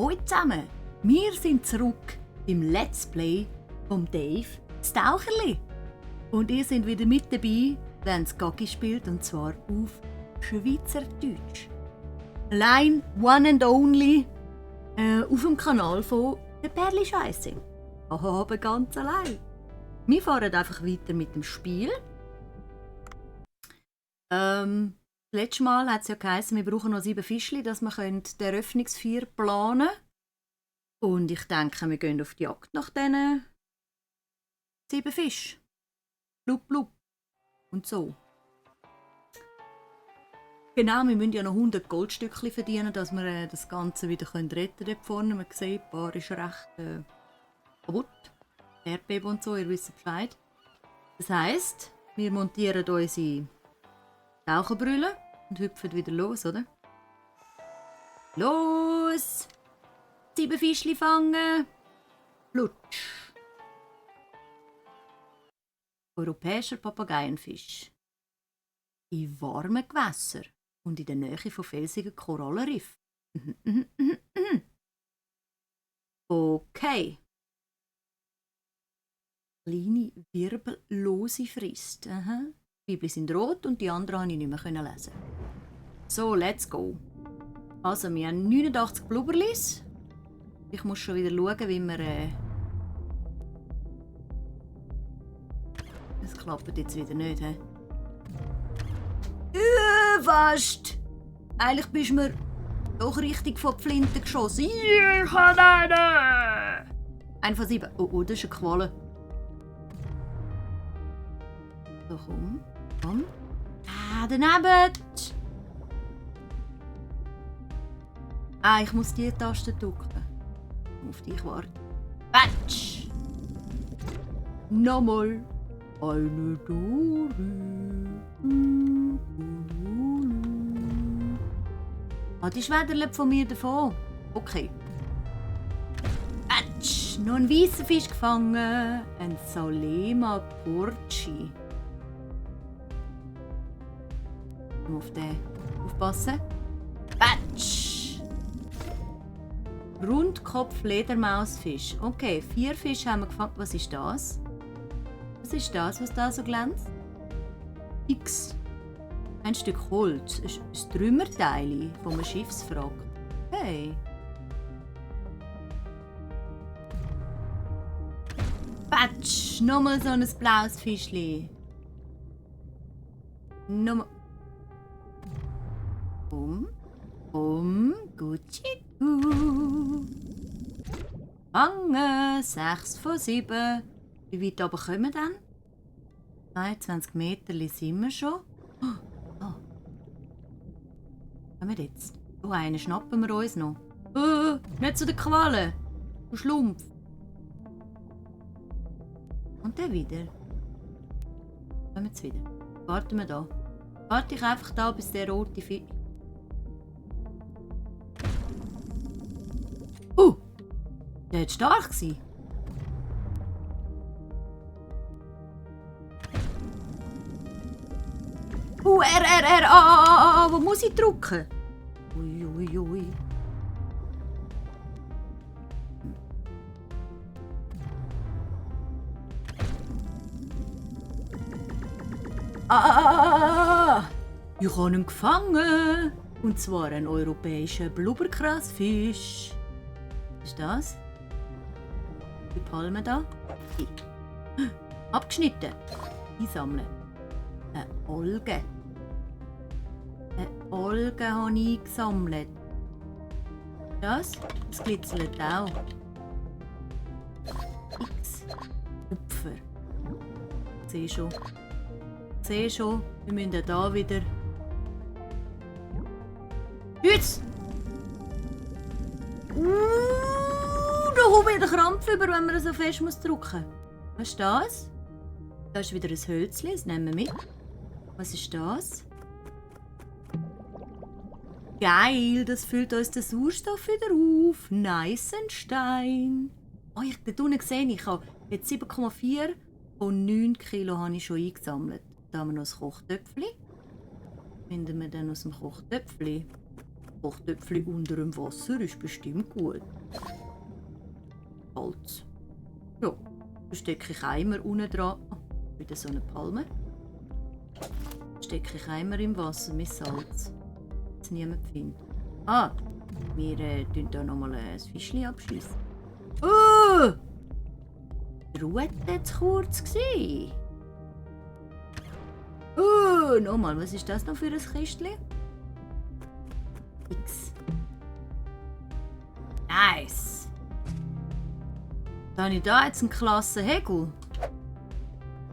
Hallo zusammen! Wir sind zurück im Let's Play vom Dave, das Taucherli. Und ihr seid wieder mit dabei, wenn es Gaggi spielt, und zwar auf Schweizerdeutsch. Allein, one and only, auf dem Kanal von der Perli Scheisse. Aber ganz allein. Wir fahren einfach weiter mit dem Spiel. Letztes Mal hat es ja geheißen, wir brauchen noch 7 Fischli, dass wir den Eröffnungsfeier planen können. Und ich denke, wir gehen auf die Jagd nach diesen 7 Fischen. Blub, blub. Und so. Genau, wir müssen ja noch 100 Goldstückchen verdienen, dass wir das Ganze wieder retten können dort vorne. Man sieht, die Bar ist recht kaputt. Erdbeben und so, ihr wisst Bescheid. Das heisst, wir montieren unsere Taucherbrille und hüpfen wieder los, oder? Los! 7 Fischli fangen! Lutsch! Europäischer Papageienfisch. In warmen Gewässern und in der Nähe von felsigen Korallenriffen. Okay. Kleine, wirbellose Frist. Aha. Die Bibel sind rot und die anderen konnte ich nicht mehr lesen. So, let's go. Also, wir haben 89 Blubberlis. Ich muss schon wieder schauen, wie wir... Es klappt jetzt wieder nicht, hä? Fast! Eigentlich bist du mir doch richtig von die Flinte geschossen. Ich habe einen! Einer von 7. Oh, das ist eine Qualle. So, komm. Komm. Ah, daneben! Ah, ich muss die Taste drücken. Auf dich warten. Batsch! Nochmal. Eine Dore. Ah, die schwedert von mir davon. Okay. Batsch! Noch ein weißer Fisch gefangen. Ein Salema Porci. Auf den aufpassen. Batsch! Rundkopf-Ledermausfisch. Okay, 4 Fische haben wir gefangen. Was ist das? Was ist das, was da so glänzt? X. Ein Stück Holz. Ein Trümmerteil von einem Schiffswrack. Hey. Batsch! Nochmal so ein blaues Fischli. Nochmal. Gucci-gu. Fangen, 6 von 7. Wie weit aber kommen wir dann? 22 Meter sind wir schon. Oh. Kommen wir jetzt? Oh, einen schnappen wir uns noch. Nicht zu den Qualen. Du Schlumpf. Und dann wieder. Kommen wir jetzt wieder. Warten wir da. Warte ich einfach da, bis der rote Fisch... Der war stark. Wo muss ich drücken? Ui. Ich habe ihn gefangen. Und zwar einen europäischen Blubberkrasfisch. Was ist das? Die Palme da. Abgeschnitten. Einsammeln. Eine Alge. Eine Alge habe ich eingesammelt. Das glitzert auch. X. Kupfer. Ich sehe schon. Wir müssen da wieder. Jetzt! Da kommt wieder Krampf über, wenn man so fest drücken muss. Was ist das? Da ist wieder ein Hölzchen, das nehmen wir mit. Was ist das? Geil, das füllt uns den Sauerstoff wieder auf. Nice Stein. Oh, dort unten sehe ich habe jetzt 7,4 von 9 Kilo habe ich schon eingesammelt. Da haben wir noch ein Kochtöpfchen. Finden wir dann aus dem Kochtöpfchen? Kochtöpfchen unter dem Wasser ist bestimmt gut. Salz. Ja, dann stecke ich Eimer unten dran. Oh, wieder so eine Palme. Stecke ich Eimer im Wasser mit Salz. Dass niemand findet. Ah, wir tun hier nochmal ein Fischchen abschießen. Oh! Die Ruhe war zu kurz. Oh, nochmal, was ist das noch für ein Kistchen? X. Nice! Dann habe ich da jetzt einen klassen Hegel.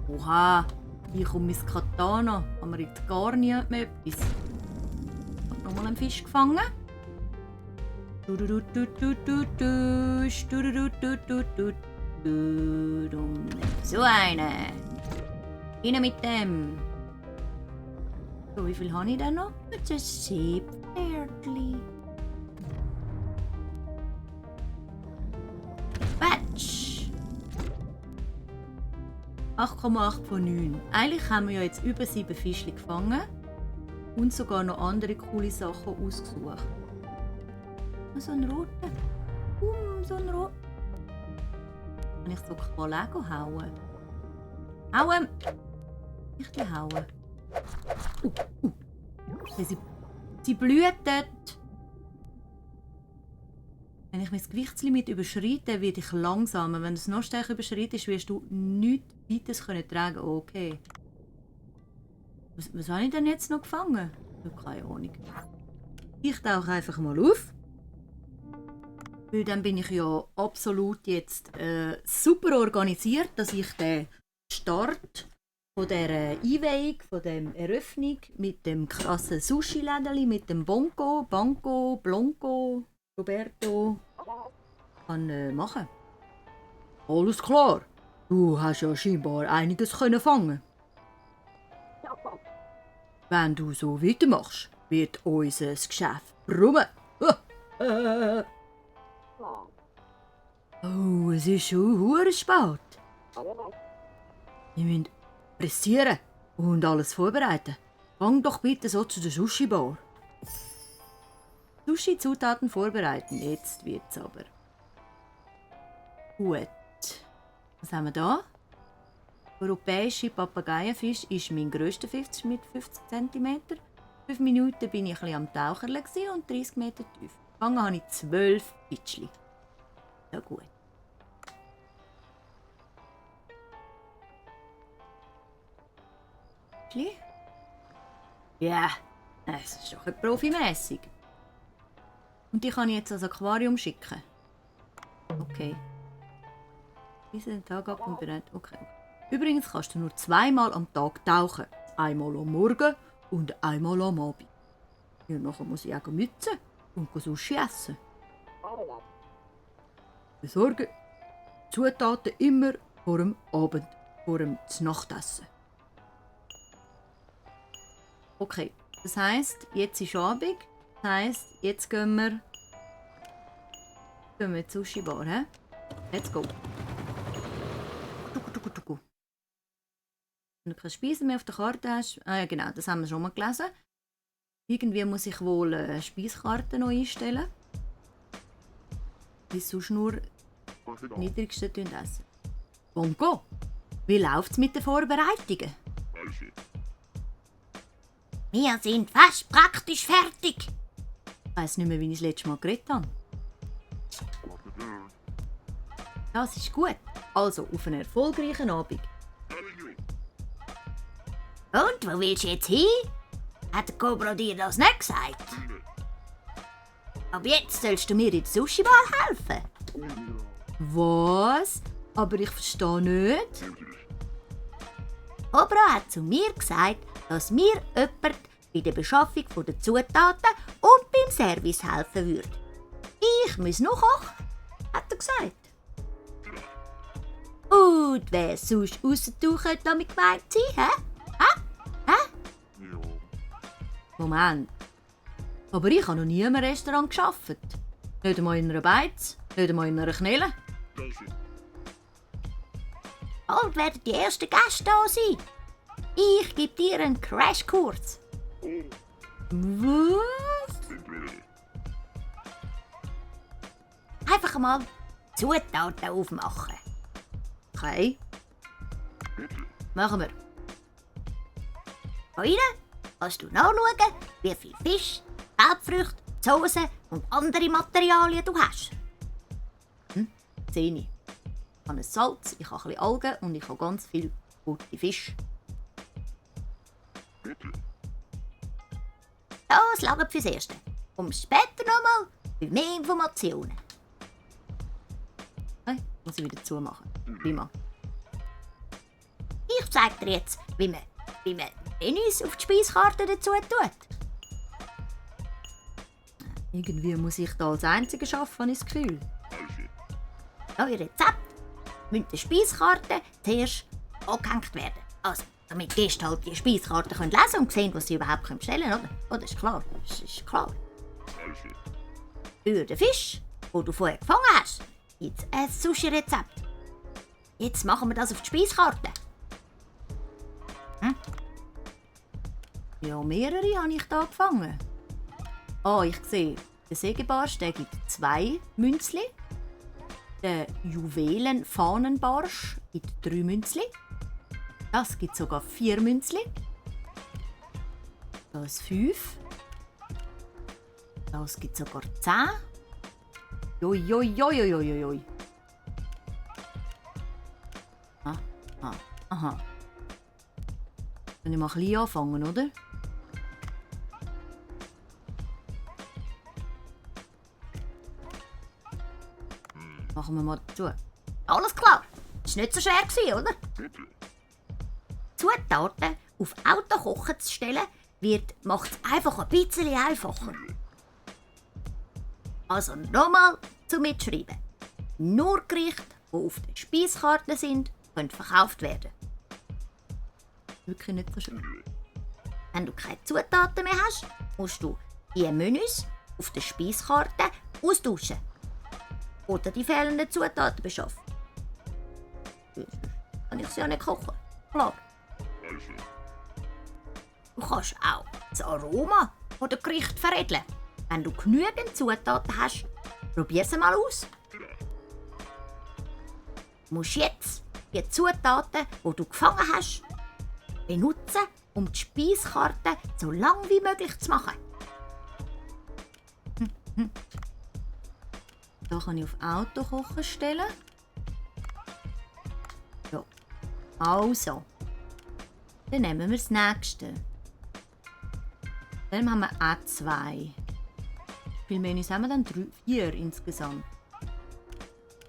Oha, hier kommt mein Katana. Haben wir jetzt gar nicht mehr etwas. Ich habe nochmal einen Fisch gefangen. So eine. Rein mit dem. So, wie viel habe ich denn noch? Jetzt ein Seepferdli. Batsch. 8,8 von 9. Eigentlich haben wir ja jetzt über 7 Fischchen gefangen. Und sogar noch andere coole Sachen ausgesucht. So ein roter. So ein roter. Kann ich so Lego hauen? Hauen! Ich will hauen. Sie blühten. Wenn ich mein Gewichtslimit überschreite, werde ich langsamer. Wenn du es noch stärker überschreitest, wirst du nichts weiteres tragen können. Okay. Was habe ich denn jetzt noch gefangen? Ich habe keine Ahnung. Ich tauche einfach mal auf. Weil dann bin ich ja absolut jetzt super organisiert, dass ich den Start von dieser Einweihung, von der Eröffnung mit dem krassen Sushi-Lädeli, mit dem Banco, Blanco, Roberto kann machen. Alles klar. Du hast ja scheinbar einiges fangen. Wenn du so weitermachst, wird unser Geschäft brummen. Oh, es ist schon hure spät. Wir müssen pressieren und alles vorbereiten. Fang doch bitte so zu der Sushi-Bar. Sushi-Zutaten vorbereiten. Jetzt wird's aber. Gut. Was haben wir da? Europäische Papageienfisch ist mein grösster Fisch mit 50 cm. 5 Minuten bin ich ein bisschen am Tauchen und 30 Meter tief. Gefangen habe ich 12 Fischchen. Ja gut. Ja, es ist doch ein profimässig. Und die kann ich jetzt ans Aquarium schicken. Okay. Diesen Tag ab und bereit. Okay. Übrigens kannst du nur 2-mal am Tag tauchen. Einmal am Morgen und einmal am Abend. Ja, nachher muss ich auch mützen und Sushi essen. Besorge Zutaten immer vor dem Abend, vor dem Nachtessen. Okay, das heisst, jetzt ist Abend. Das heisst, jetzt gehen wir in die Sushi-Bar. He? Let's go. Wenn du keine Speisen mehr auf der Karte hast. Ah ja, genau, das haben wir schon mal gelesen. Irgendwie muss ich wohl eine Speiskarte noch einstellen. Bis sonst nur die niedrigsten essen. Bongo, wie läuft's mit den Vorbereitungen? Wir sind fast praktisch fertig. Ich weiss nicht mehr, wie ich das letzte Mal geredet habe. Das ist gut. Also, auf einen erfolgreichen Abend. Und, wo willst du jetzt hin? Hat der Cobra dir das nicht gesagt? Aber jetzt sollst du mir in der Sushi-Bar helfen. Was? Aber ich verstehe nicht. Cobra hat zu mir gesagt, dass mir jemand bei der Beschaffung der Zutaten und beim Service helfen würde. Ich muss noch kochen, hat er gesagt. Und wer sonst ausser du könnte damit gemeint sein, hä? Moment. Aber ich habe noch nie in einem Restaurant gearbeitet. Nicht einmal in einer Beiz, nicht einmal in einer Knelle. Bald werden die ersten Gäste da sein. Ich gebe dir einen Crashkurs. Was? einfach mal Zutaten aufmachen. Okay. Machen wir. Hier kannst du nachschauen, wie viel Fisch, Feldfrüchte, Soße und andere Materialien du hast. 10. Ich habe ein Salz, ich habe ein bisschen Algen und ich habe ganz viel gute Fisch. Das langt fürs Erste. Und später nochmal für mehr Informationen. Okay, muss ich wieder zumachen. Prima. Ich zeige dir jetzt, wie man Menüs auf die Speiskarte dazu tut. Irgendwie muss ich da als Einziger arbeiten, habe ich das Gefühl. Neue Rezept müssen der Speiskarte zuerst angehängt werden. Also, damit die Gäste halt die Speiskarte lesen können und sehen, was sie überhaupt bestellen können, oder? Oh, das ist klar. Das ist klar. Für den Fisch, den du vorher gefangen hast, gibt es ein Sushi-Rezept. Jetzt machen wir das auf die Speiskarte. Ja, mehrere habe ich da gefangen. Ich sehe, der Sägebarsch der gibt 2 Münzli. Der Juwelen-Fahnenbarsch gibt 3 Münzli. Das gibt sogar 4 Münzli. Das 5. Das gibt sogar 10. Joi. Aha. Können wir mal ein bisschen anfangen, oder? Machen wir mal dazu. Alles klar. Das war nicht so schwer, oder? Zutaten auf Autokochen zu stellen, macht es einfach ein bisschen einfacher. Also nochmal zum Mitschreiben. Nur Gerichte, die auf der Speiskarte sind, können verkauft werden. Wirklich nicht so schön. Wenn du keine Zutaten mehr hast, musst du die Menüs auf der Speiskarte austauschen. Oder die fehlenden Zutaten beschaffen. Sonst kann ich sie ja nicht kochen. Klar. Du kannst auch das Aroma oder Gericht veredeln. Wenn du genügend Zutaten hast, probier sie mal aus. Du musst jetzt die Zutaten, die du gefangen hast, benutzen, um die Speiskarte so lang wie möglich zu machen. Da kann ich auf Autokochen stellen. Ja. Also. Dann nehmen wir das nächste. Dann haben wir auch 2. Wie viele Menüs haben wir dann? 4 insgesamt.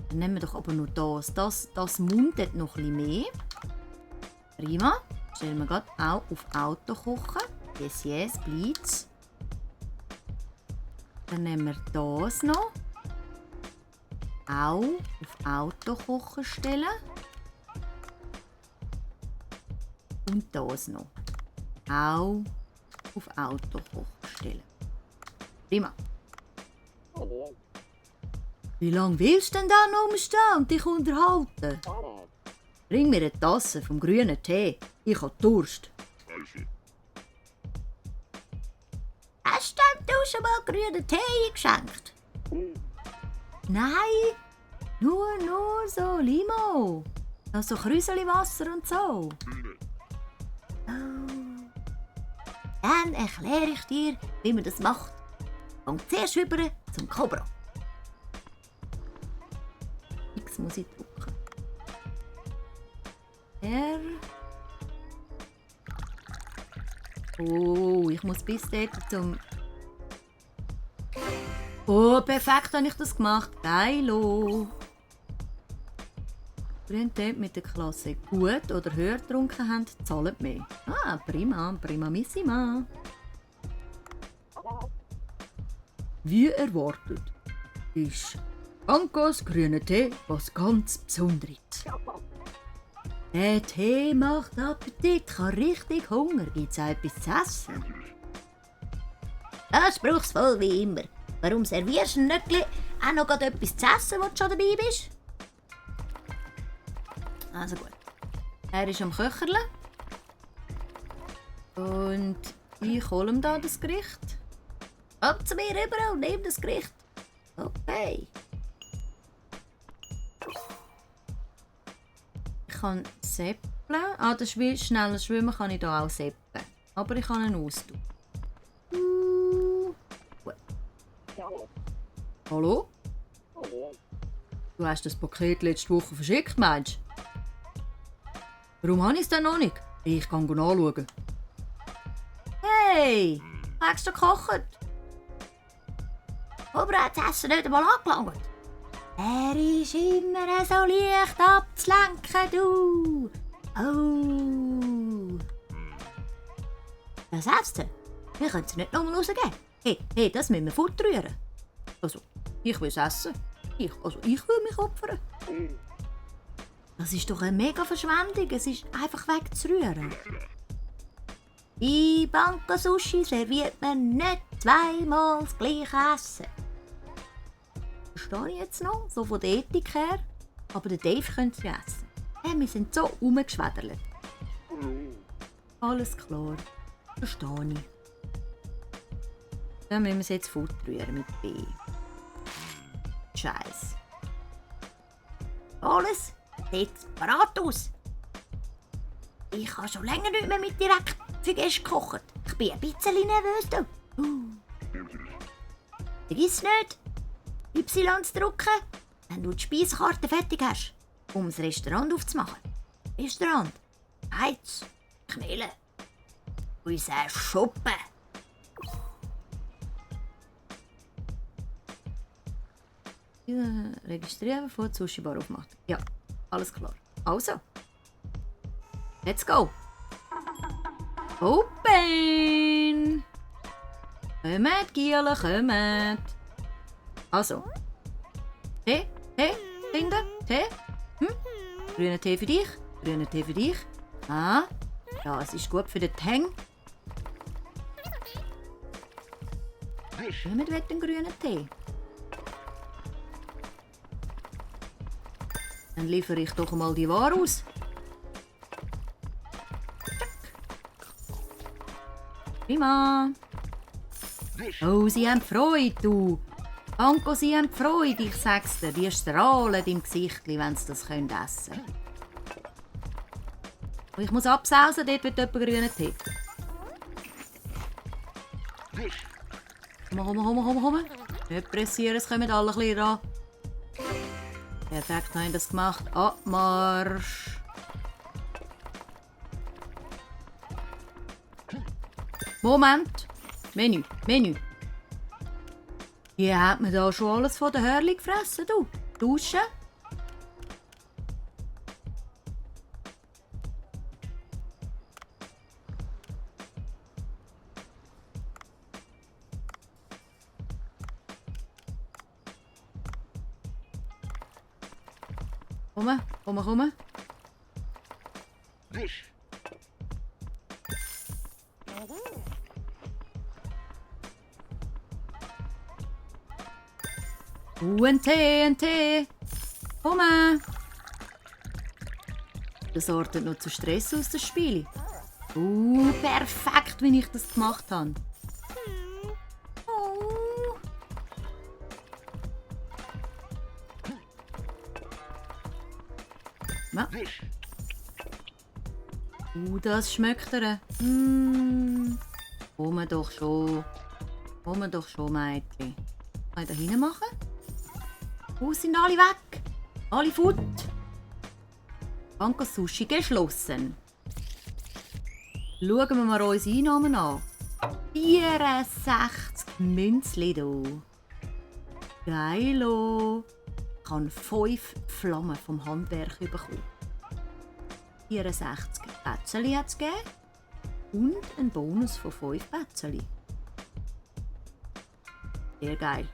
Dann nehmen wir doch aber nur das. Das mundet noch ein bisschen mehr. Prima. Stellen wir gerade auch auf Autokochen. Yes, bleibt's. Dann nehmen wir das noch. Auch auf Autokochen stellen. Und das noch. Auch auf Autokochen stellen. Prima. Wie lange willst du denn da noch rumstehen und dich unterhalten? Bring mir eine Tasse vom grünen Tee. Ich habe Durst. Hast du schon mal grünen Tee eingeschenkt? Nein, nur so Limo. Noch so Krüseliwasser und so. Dann erkläre ich dir, wie man das macht. Fang zuerst rüber zum Cobra. X muss ich drücken. R. Oh, ich muss bis dort zum... Oh, perfekt habe ich das gemacht. Geilo. Grüntee mit der Klasse gut oder höher getrunken haben, zahlen mehr. Ah, primissima. Wie erwartet, ist Ankos grüner Tee was ganz Besonderes. Der Tee macht Appetit, kann richtig Hunger. Gibt's auch etwas zu essen? Anspruchsvoll wie immer. Warum servierst du nicht auch noch gerade etwas zu essen, wo du schon dabei bist? Also gut. Er ist am Köcherle. Und ich hole ihm da das Gericht. Komm zu mir rüber und nimm das Gericht. Okay. kann seppeln. Ah, das schnelles Schwimmen kann ich hier auch seppeln. Aber ich kann ihn austun. Gut. Hallo? Du hast das Paket letzte Woche verschickt, meinst du? Warum habe ich es denn noch nicht? Ich kann nachschauen. Hey! Hast du gekocht? Aber er hat das Essen nicht einmal angelangt. Er ist immer so leicht abzulenken, du! Oh! Das Essen? Wir können es nicht nochmal rausgeben. Hey, das müssen wir fortrühren. Also, ich will es essen. Ich will mich opfern. Das ist doch eine mega Verschwendung. Es ist einfach wegzurühren. Bei Banco-Sushi serviert man nicht zweimal das gleiche Essen. Verstehe ich jetzt noch, so von der Ethik her. Aber der Dave könnte es ja essen. Hey, wir sind so rumgeschwädert. Alles klar. Verstehe ich. Dann müssen wir es jetzt fortrühren mit B. Scheiße. Alles sieht parat aus. Ich habe schon länger nicht mehr mit direkt für Gäste gekocht. Ich bin ein bisschen nervös. Vergiss nicht, Y zu drücken, wenn du die Speisekarte fertig hast, um das Restaurant aufzumachen. Restaurant, Heiz, Knelle, unser Schuppen. Registrieren, bevor die Sushi-Bar aufmacht. Ja, alles klar. Also, let's go! Open! Kommt, Giele, kommt! Also, Tee, Kinder, Tee? Grüner Tee für dich, grüner Tee für dich. Ah, ja, es ist gut für den Tang. Jemand will einen grünen Tee. Dann liefere ich doch mal die Ware aus. Prima. Oh, sie haben Freude, du. Banco, sie haben Freude, ich sag's dir. Die strahlen im Gesicht, wenn sie das essen können. Und ich muss absausen, dort wird jemand grünen Tee. Komm. Nicht pressieren, es kommen alle ein bisschen ran. Perfekt, haben das gemacht. Abmarsch. Moment. Menü. Hier hat man da schon alles von der Hörli gefressen, du. Duschen. Komm. Ein Tee. Komm. Das sorgt noch zu Stress aus dem Spiel. Perfekt, wie ich das gemacht habe. Ja. Das schmeckt er. Komm doch schon, Mädchen. Kann ich da hinten machen? Wo sind alle weg? Alle fort? Banco Sushi geschlossen. Schauen wir mal unsere Einnahmen an. 64 Münzli hier. Geilo. Ich habe 5 Flammen vom Handwerk bekommen. 64 Pätzeli hat es gegeben. Und einen Bonus von 5 Pätzeli. Sehr geil.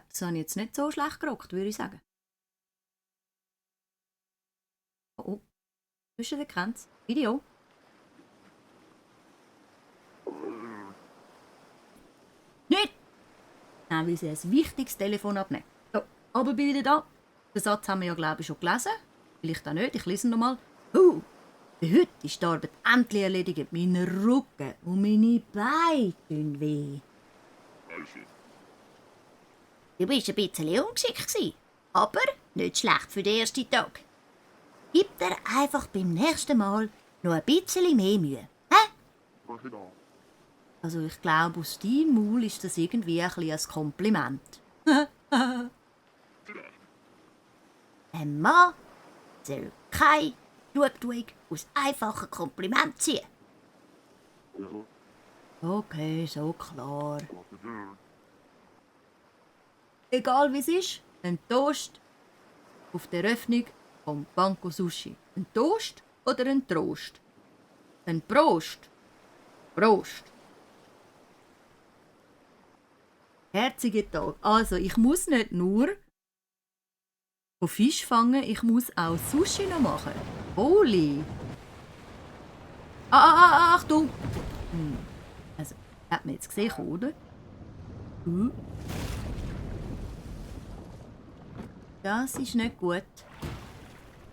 Das habe ich jetzt nicht so schlecht gerockt, würde ich sagen. Oh. Zwischen den Grenzen. Video. Nicht! Dann will sie ein wichtiges Telefon abnehmen. So, aber bin wieder da. Den Satz haben wir ja, glaube ich, schon gelesen. Vielleicht auch nicht, ich lese ihn nochmal. Für heute ist die Arbeit endlich erledigt. Mein Rücken und meine Beine tun weh. Du warst ein bisschen ungeschickt gewesen, aber nicht schlecht für den ersten Tag. Gib dir einfach beim nächsten Mal noch ein bisschen mehr Mühe. Hä? Also ich glaube, aus deinem Maul ist das irgendwie ein bisschen ein Kompliment. Ein Mann soll keine Genugtuung aus einfachen Komplimenten ziehen. Okay, so klar. Egal wie es ist, ein Toast auf der Eröffnung vom Banco Sushi. Ein Toast oder ein Trost? Ein Prost. Prost. Herziger Tag. Also, ich muss nicht nur von Fisch fangen, ich muss auch Sushi noch machen. Holy! Achtung! Also, hat man jetzt gesehen, oder? Das ist nicht gut.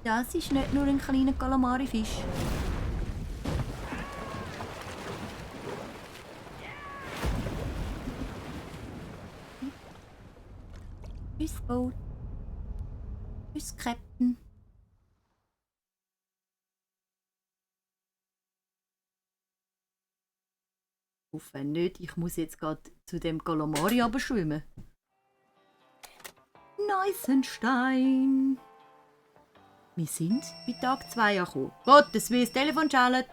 Das ist nicht nur ein kleiner Kalamari-Fisch. Tschüss, Boot. Tschüss, Captain. Hoffe nicht, ich muss jetzt gerade zu dem Kalamari abschwimmen. Neusenstein. Wir sind bei Tag 2 angekommen. Gottes Willen, das Telefon schallt.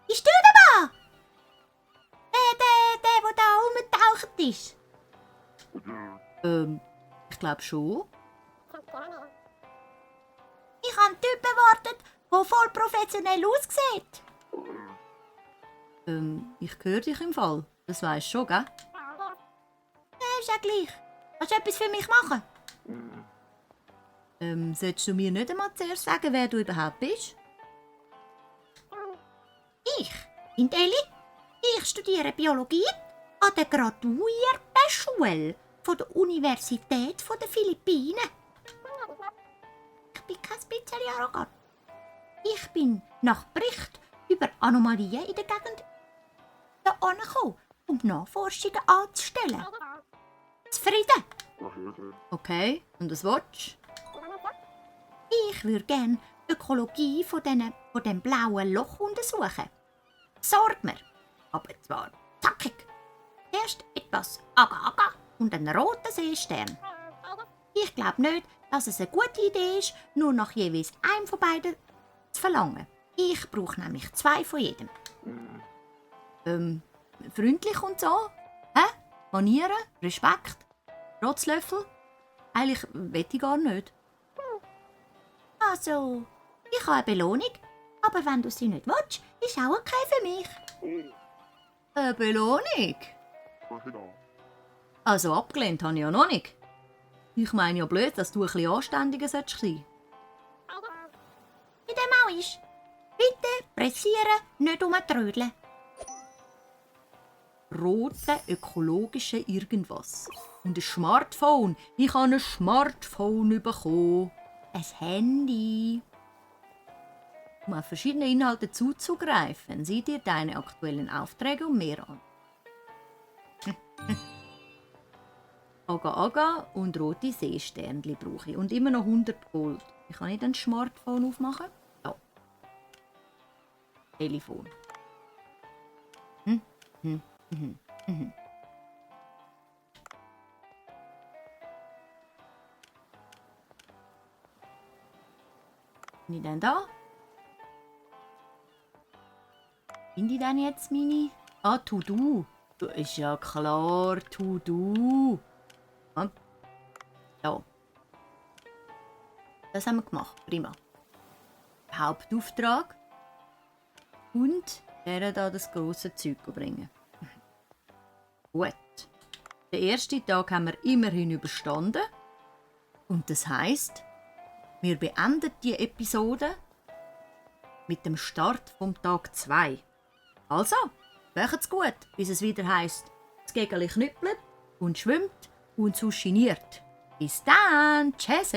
Bist du da? Der da rumgetaucht ist. Ich glaube schon. Ich habe einen Typ erwartet, der voll professionell aussieht. Ich höre dich im Fall. Das weisst schon, gell? Ist ja gleich. Kannst du etwas für mich machen? Solltest du mir nicht einmal zuerst sagen, wer du überhaupt bist? Ich bin Eli. Ich studiere Biologie an der Graduiertenschule von der Universität der Philippinen. Ich bin kein bisschen arrogant. Ich bin nach Bericht über Anomalien in der Gegend hierher gekommen, um Nachforschungen anzustellen. Zufrieden? Okay, und was willst Ich würde gerne die Ökologie von dem blauen Loch untersuchen. Sorgt mir, aber zwar zackig. Erst etwas Agar-Agar und einen roten Seestern. Ich glaube nicht, dass es eine gute Idee ist, nur nach jeweils einem von beiden zu verlangen. Ich brauche nämlich 2 von jedem. freundlich und so? Hä? Manieren? Respekt? Rotzlöffel? Eigentlich will ich gar nicht. Also, ich habe eine Belohnung, aber wenn du sie nicht willst, ist auch okay für mich. Eine Belohnung? Also abgelehnt habe ich ja noch nicht. Ich meine ja blöd, dass du ein bisschen anständiger sein solltest. Wie dem auch ist. Bitte pressieren, nicht umtrödeln. Rote ökologische irgendwas. Und ein Smartphone. Ich habe ein Smartphone bekommen. Ein Handy. Um auf verschiedene Inhalte zuzugreifen, sieh dir deine aktuellen Aufträge und mehr an. Aga-Aga und rote Seesternchen brauche ich. Und immer noch 100 Gold. Wie kann ich dann das Smartphone aufmachen? Da. Telefon. Bin ich denn da? Finde ich denn jetzt meine? Ah, To-Do. Du ist ja klar, To-Do. Ja. Das haben wir gemacht. Prima. Hauptauftrag. Und der da das grosse Zeug bringen. Gut. Den ersten Tag haben wir immerhin überstanden. Und das heisst, wir beenden die Episode mit dem Start vom Tag 2. Also, macht's gut, bis es wieder heisst, das Gegeli knüppelt und schwimmt und sushiniert. Bis dann, tschüss!